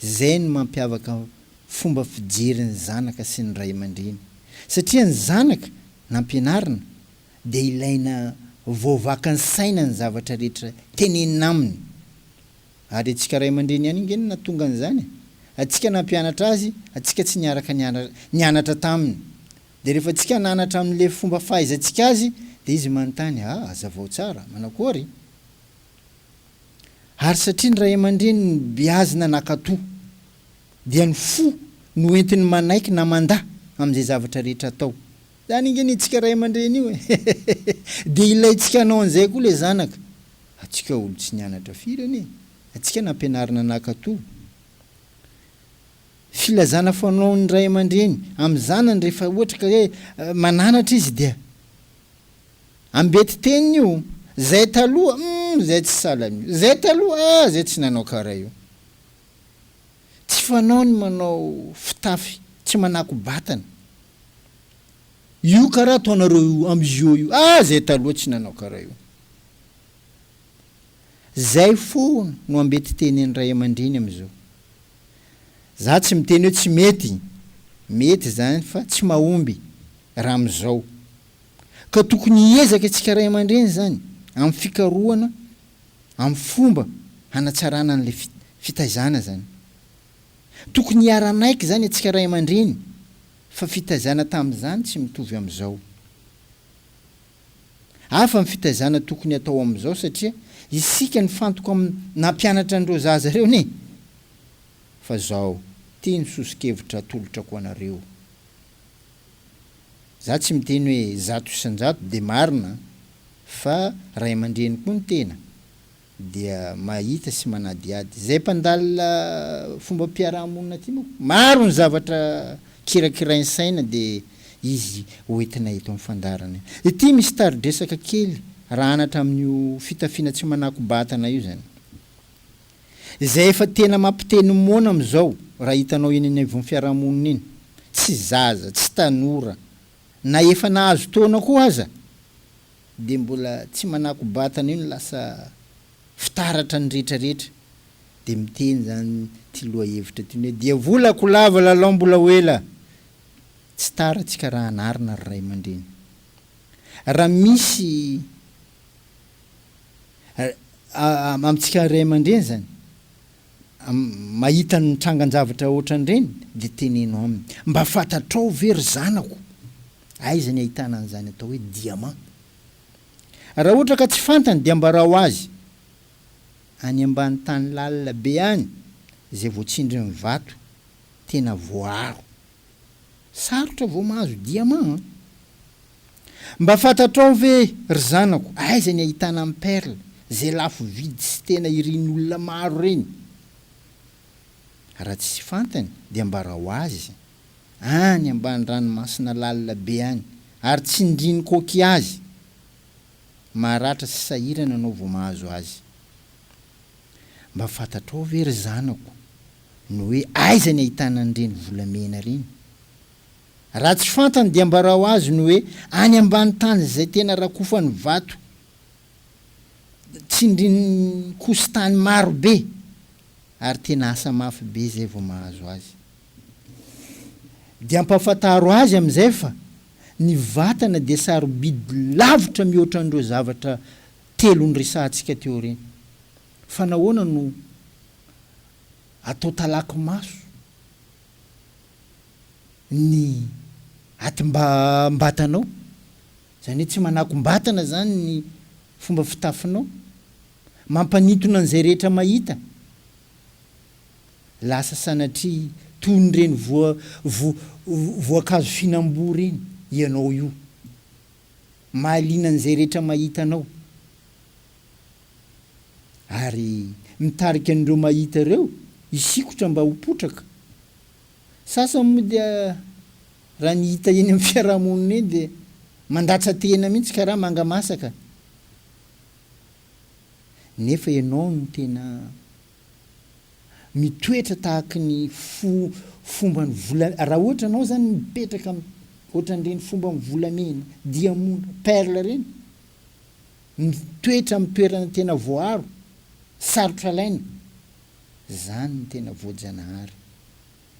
Zay no mampiavaka fomba fijery ny zanaka sy ny ray aman-dreny. Satria ny zanaka nampianarina dia ilaina voavaky ny saina ny zavatra rehetra tenenina aminy. Ary antsika ray aman-dreny ihany ange no nahatonga an'izany e! Antsika nampianatra azy, antsika tsy niaraka nianatra taminy. Dia rehefa antsika nanatra amin'ilay fomba fahaizantsika azy dia izy manontany, ah, hazavao tsara, manakory? Ary satria ny ray aman-dreny nobeazina nankatò, dia ny fo no entiny manaiky na mandà amin'izay zavatra rehetra atao. Zany ange ny antsika ray aman-dreny io e! Dia ilaintsika hanao an'izay koa ilay zanaka. Antsika olo tsy nianatra firy anie, antsika nampianarina nankatò. Filazana fanaon'ny ray aman-dreny amin'ny zanany rehefa ohatra ka hoe mananatra izy dia ambeti-teniny io, zay taloha, humm zay tsy sahala amin'io, zay taloha, ah zay tsy nanao karaha io. Tsy fanao ny manao fitafy tsy manako-batana. Io karaha ataonareo io amzio io, ah zay taloha tsy nanao karaha io. Zay foana no ambeti-tenin'ny ray aman-dreny amzao. Za tsy miteny hoe tsy mety, mety zany fa tsy mahomby raha amzao. Ka tokony hiezaka isika ray aman-dreny zany amin'ny fikarohana amin'ny fomba hanatsarana an'ilay fitaizana zany. Tokony hiara-hanaiky zany antsika ray aman-dreny fa fitaizana tamin'izany tsy mitovy amin'izao. Hafa ny fitaizana tokony atao amin'izao satria isika nifantoka amin'ny nampianatra an'ireo zaza ireo anie. Fa zao, ty ny soso-kevitra atolotrako anareo. Za tsy miteny hoe 100% dia marina fa ray aman-dreny koa ny tena dia mahita sy manadihady. Izay mpandalina fombam-piaraha-monina aty manko, maro ny zavatra kirakirain'ny saina dia izy hoentina eto amin'ny fandaharana. Ity misy tari-dresaka kely raha anatra amin'io fitafiana tsy manako-batana io izany. Izay efa tena mampiteny moana amin'izao raha hitanao eny anivon'ny fiarahamonina eny. Tsy zaza, tsy tanora, na efa nahazo taona koa aza dia mbola tsy manako-batana io no lasa fitaratra ny rehetrarehetra. Dia miteny izany ity lohahevitra ity ny hoe diavolako lava lalao mbola ho ela. Tsy tara tsika raha anarina ry ray aman-dreny. Raha misy amintsika ray aman-dreny izany mahita ny trangan-javatra ohatran'ireny dia teneno aminy, mba fantatrao ve ry zanako aiza ny ahitana an'izany atao hoe diamant? Raha ohatra ka tsy fantany dia ambarao azy any ambany tany lalina be any izay voatsindrin'ny vato tena voaaro. Sarotra vao mahazo diamant an! Mba fantatrao ve ry zanako aiza ny ahitana ny perle zay lafo vidy sy tena irin'ny olona maro reny? Raha tsy fantany dia ambarao azy any ambany ranomasina lalina be any ary tsindriny coquillage maratra sy sahirana anao vao mahazo azy. Mba fantatrao ve ry zanako ny hoe aiza ny ahitana an'ireny volamena ireny? Raha tsy fantany dia ambarao azy ny hoe any ambany tany izay tena rakofan'ny vato tsindrin'ny kositany maro be ary tena asa mafy be izay vao mahazo azy. Dia ampahafantaro azy amin'izay fa ny vatana dia sarobidy lavitra mihoatra an'ireo zavatra telo noresahantsika teo ireny. Fa nahoana no atao talaky maso? ny atim-batanao, izany hoe tsy manakom-batana izany ny fomba fitafinao, mampanintona an'izay rehetra mahita, lasa sanatria toy ny ireny voa vo voankazo fihinam-boa ireny ianao io, mahaliana an'izay rehetra mahita anao, ary mitarika an'ireo mahita ireo hisikotra mba ho potraka. Sasany moa dia raha ny hita eny amin'ny fiarahamonina eny dia mandatsa-tena mihitsy karaha manga masaka. Nefa ianao no tena mitoetra tahaky ny fo fomban'ny vola raha ohatra ianao zany mipetraka ohatran'ireny fomban'ny volamena, diamondra, perle ireny, mitoetra amin'ny toerana tena voaaro, sarotra alaina, Zany no tena voajanahary.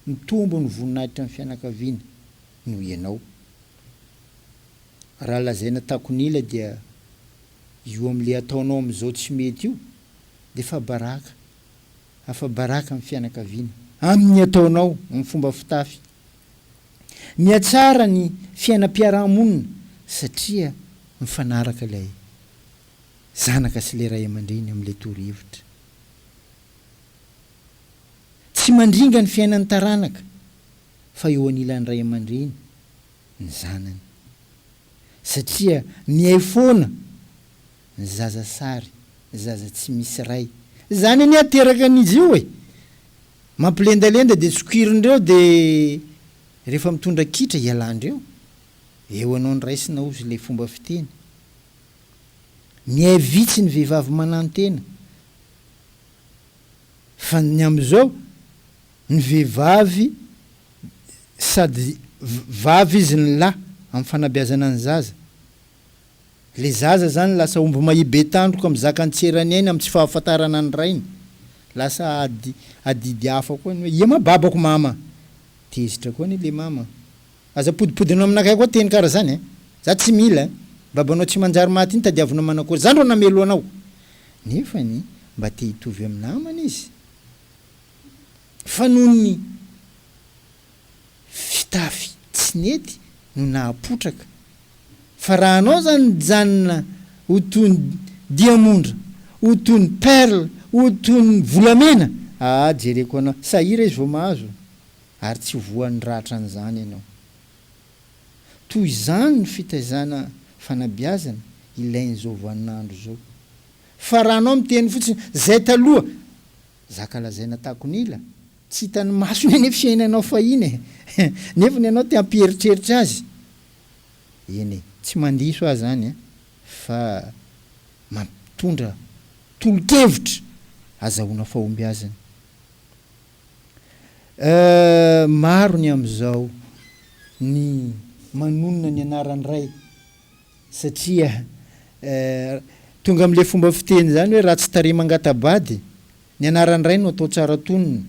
Mitombo ny voninahitra ny fianakaviana noho ianao. Raha lazaina takon'ila dia io amle ataonao amizao tsy mety io dia fa baraka afa-baraka ny fianakaviana amin'ny ataonao amin'ny fomba fitafy. Mihatsara ny fiainam-piarahamonina satria mifanaraka ilay zanaka sy ilay ray aman-dreny amin'ilay torohevitra. Tsy mandringa ny fiainan'ny taranaka fa eo anilan'ny ray aman-dreny ny zanany. Satria mihay foana ny zaza sary, zaza tsy misy ray. Izany anie ateraka an'izy io e! Mampilendalenda dia sokirindreo dia rehefa mitondra kitra ialàndreo. Eo anao ny raisina hozy ilay fomba fiteny. Mihay vitsy ny vehivavy manantena fa ny amin'izao ny vehivavy sady vavy izy ny lahy amin'ny fanabeazana ny zaza. Le zaza zany lasa omby mahia be tandroka mizaka ny tsy eran'ny ainy amin'ny tsy fahafantarana ny rainy. Lasa ady adidy hafa koa ny hoe ia ma babako mama? Tezitra koa anie le mama. Aza apodipodinao aminakay koa teny kara zany eh! Za tsy mila eh! Babanao tsy manjary maty iny tadiavinao manakory zany ro namelo anao! Nefany mba te hitovy am namany izy fa noho ny fitafy tsy nety no nahapotraka fa raha anao zany nijanona ho toy ny diamondra, ho toy ny perle, ho toy ny volamena aa jereko anao sahira izy vao mahazo. ary tsy ho voan'ny ratran'izany ianao. Toy izany ny fitaizana fanabeazana ilain'izao vaninandro izao. Fa raha anao miteny fotsiny, zay taloha, zaka lazaina takon'ila, tsy hitan'ny masony anie fiainanao fahiny e! Nefa ny anao te hampieritreritra azy. Eny e, tsy mandiso aho zany an, fa mampitondra tolo-kevitra. azahoana fahombiazana. Euh, maro ny amin'izao ny manonona ny anaran'ny ray satria euh, tonga amin'ilay fomba fiteny izany hoe ratsy tarehy mangata-bady, ny anaran'ny ray no atao tsara tonona.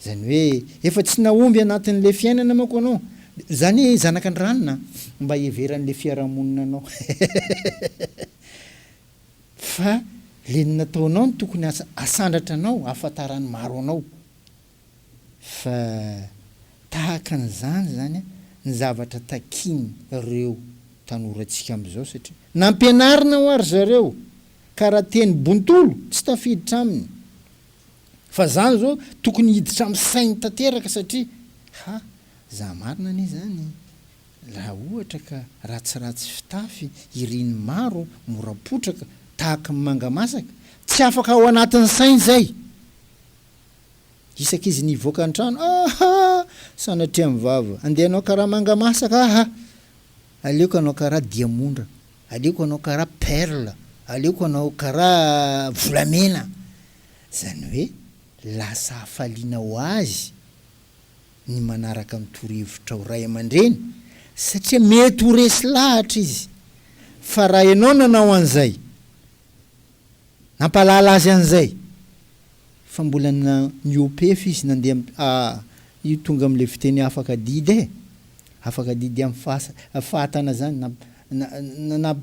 Izany hoe efa tsy nahomby anatin'ilay fiainana manko ianao, izany hoe zanaka an-dranona mba hiheveran'ilay fiarahamonina anao. Fa le ny nataonao no tokony asandratra anao ahafantaran'ny maro anao. Fa tahaka an'izany izany ny zavatra takian'ireo tanorantsika amin'izao satria nampianarina hoa ry zareo ka raha teny bontolo tsy tafiditra aminy. Fa zany zao tokony hiditra amin'ny sainy tanteraka satria ha za marina anie zany Raha ohatra ka ratsiratsy fitafy irin'ny maro, mora potraka, tahaka ny manga masaka, tsy afaka ao anatin'ny sainy izay! Isaky izy nivoaka ny trano, aha! Sanatria ny vava, andeha hanao karaha manga masaka aha! Aleoko hanao karaha diamondra, aleoko hanao karaha perle, aleoko hanao karaha volamena! Izany hoe lasa hafaliana ho azy ny manaraka ny torohevitrao ray aman-dreny satria mety ho resy lahatra izy fa raha ianao nanao an'izay, nampahalala azy an'izay fa mbola nihoa-pefy izy nandeha ah io tonga amin'ilay fiteny afaka adidy e! afaka adidy amin'ny fas fatana zany na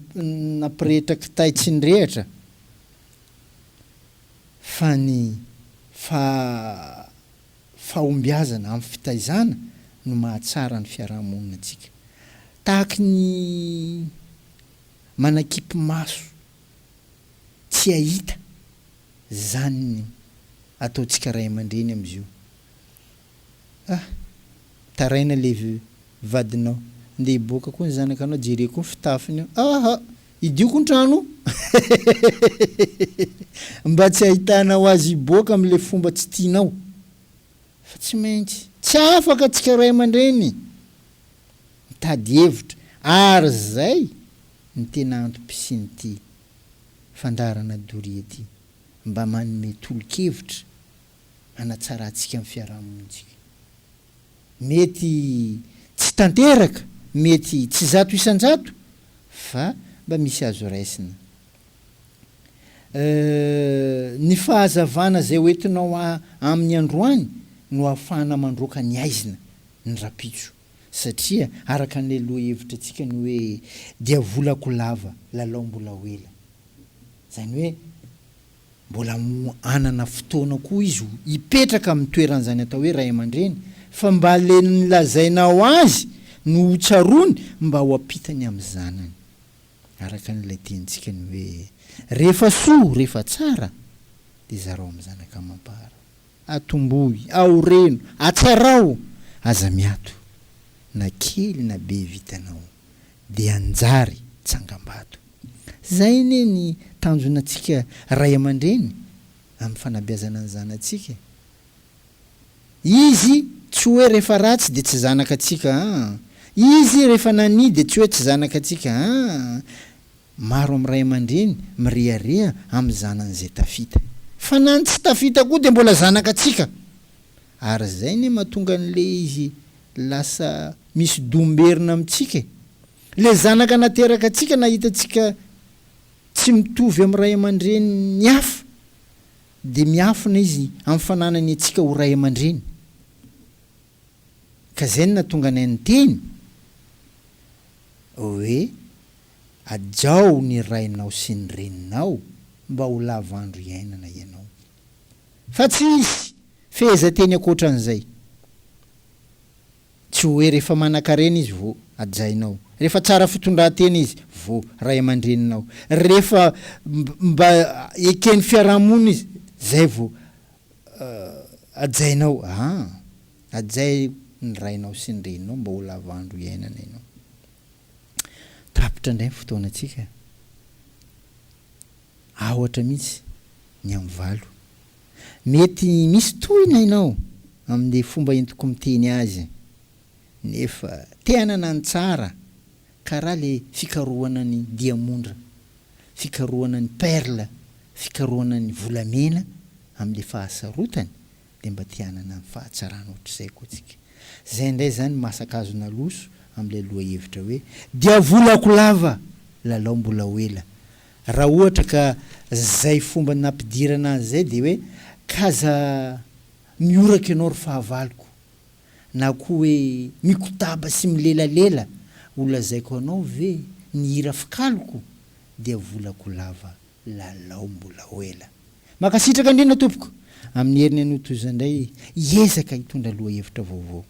nampirehitra kitay tsy nirehitra fa ny fa Fahombiazana amin'ny fitaizana no mahatsara ny fiarahamonina antsika. Tahaky ny manakipy maso tsy hahita zany ny ataontsika ray aman-dreny amin'izio. Ah! Mitaraina le vadinao, ndeha hiboaka koa ny zanakanao jereo koa ny fitafiny io. Aha! Idio koa ny trano mba tsy ahitanao azy hiboaka amin'ilay fomba tsy tianao. Fa tsy maintsy. Tsy afaka antsika ray aman-dreny mitady hevitra ary izay no tena antom-pisian'ity fandaharana doria ity, mba manome tolo-kevitra hanatsarantsika ny fiarahamonintsika. Mety tsy tanteraka, mety tsy 100%, fa mba misy azo raisina. Euh, ny fahazavana izay hoentinao aminy androany no ahafahana mandroaka ny aizina ny rapitso. Satria araka an'ilay lohahevitra antsika ny hoe dia volako lava, lalao mbola ho ela. Izany hoe. Mbola hanana fotoana koa izy ho hipetraka amin'ny toeran'izany atao hoe ray aman-dreny fa mba le nolazainao azy no ho tsaroany mba ho ampitany amin'ny zanany. Araka an'ilay tenintsika ny hoe rehefa soa, rehefa tsara dia zarao amin'ny zanaka amam-para. Atombohy, aoreno, atsarao, aza miato. Na kely na be vitanao dia hanjary tsangambato. Zay anie ny tanjona antsika ray aman-dreny amin'ny fanabeazana ny zanatsika e. Izy tsy hoe rehefa ratsy dia tsy zanaka antsika aa. Izy rehefa nania dia tsy hoe tsy zanaka antsika aa. Maro amin'ny ray aman-dreny mirehareha amin'ny zanany izay tafita. Fa na ny tsy tafita koa dia mbola zanaka antsika. Ary zay anie mahatonga an'le izy lasa misy domberina amintsika e. Le zanaka nateraka antsika nahita antsika tsy mitovy amin'ny ray aman-dreniny hafa dia miafina izy amin'ny fananany antsika ho ray aman-dreny. Ka zay no nahatonga anay niteny hoe hajao ny rainao sy ny reninao mba ho lava andro iainana ianao. Fa tsy hisy fehezanteny ankoatran'izay. Tsy hoe rehefa manankarena izy vao hajainao, rehefa tsara fitondran-tena izy vao ray aman-dreninao, rehefa mba eken'ny fiarahamonina izy zay vao hajainao. Aa! Hajay ny rainao sy ny reninao mba ho lava andro iainana ianao. Tapitra indray ny fotoanantsika. Ahotra mihitsy ny amin'ny valo. Mety misy tohina ianao amin'ilay fomba entiko miteny azy, nefa te hanana ny tsara, karaha le fikarohana ny diamondra, fikarohana ny perle, fikarohana ny volamena. amin'ilay fahasarotany dia mba te hanana ny fahatsarana ohatr'izay koa tsika. Zay indray zany masaka azo naloso amin'ilay lohahevitra hoe diavolako lava lalao mbola ho ela. Raha ohatra ka zay fomba nampidirana azy zay dia hoe k'aza mihoraka ianao ry fahavaloko na koa hoe mikotaba sy milelalela ho lazaiko anao ve ny hira fikaloko dia volako lava lalao mbola ho ela. Mankasitraka indrindra tompoko! Amin'ny heriny anio toy izao indray hiezaka hitondra lohahevitra vaovao.